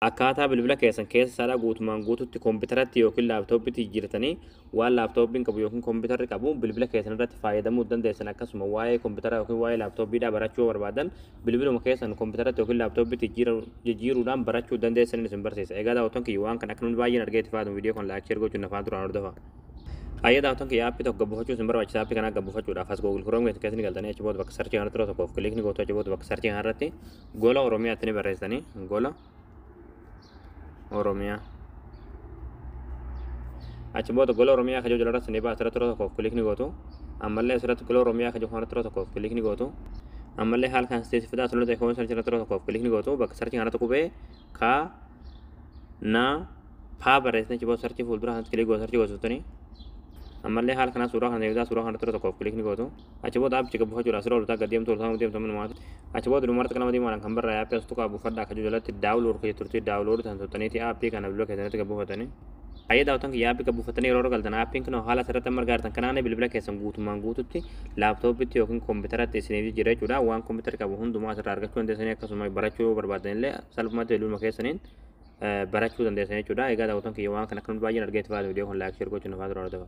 Akkaataa bilbila keessan keessa isaadhaa guutumaan guututti kompiitaratti yookiin laaptooppiitti jijjiirtanii waan laaptooppiin qabu yookiin kompiitarri qabu bilbila keessan irratti fayyadamuu dandeessan, akkasuma waa'ee kompiitara yookiin waa'ee laaptooppiidhaa barachuu barbaadan bilbiluma keessan kompiitaratti yookiin laaptooppiitti jijjiiruudhaan barachuu dandeessan isin barsiisa. Egaa daawwattoon kiyya, waan kana akka namni baay'een argee itti fayyadamu viidiyoo kana like, share gochuun nafaan duraan hordofa. Hayya daawwattoon kiyya, aappii tokko gabbuufachuu isin barbaachisa. Aappii kana gabbuufachuudhaaf as Google Chrome keessa ni galtanii, achi booda bakka search kanatti yeroo tokkoof click ni gootu. Achi booda bakka search kanarratti Gola Oromiyaatti ni barreessitanii, Gola Oromiyaa. Achi booda Gola Oromiyaa kajoo jalarratti ni ba'a, asirratti yeroo tokkoof click ni gootu. Ammallee asirratti Gola Oromiyaa kajoo kanarratti yeroo tokkoof click ni gootu. Ammallee haala kan seesifidaa asirratti eekoon search irratti yeroo tokkoof click ni gootu. Bakka search kanarratti qubee K na paa barreessitanii, achi booda search fuuldura kanatti click gootu, search goosistanii. Ammallee haala kanaa suuraa kana deebisaa, suuraa kanarratti yeroo tokkoof click ni gootu. Achi booda aappicha gabbuufachuudhaaf asirra ol gad deemtu, ol deemtu minumaati. Achi booda dhumarratti qalama diimaadhaan kan barraa'e aappii as tuqaa buufadhaa akka jalatti download kan turte, download kan tuttaniiti aappii kana bilbila keessanitti gabbuufatanii. Hayyee daawwattoon kiyya, aappii gabbuufatanii yeroo galtan aappiin kun haala asirratti amma argaa jirtan kanaan bilbila keessan guutumaan guututti laaptooppitti yookiin kompiitaratti isiniif jijjiira jechuudha. Waan kompiitara qabu hundumaa asirraa argachuu dandeessanii, akkasuma barachuu yoo barbaadan illee salphumatti bilbiluma keessaniin barachuu dandeessan jechuudha. Egaa daawwattoon kiyya, waan kana akka baay'een argee itti fayyadamu viidiyoo kun like, share gochuun afaan duraan hordofa.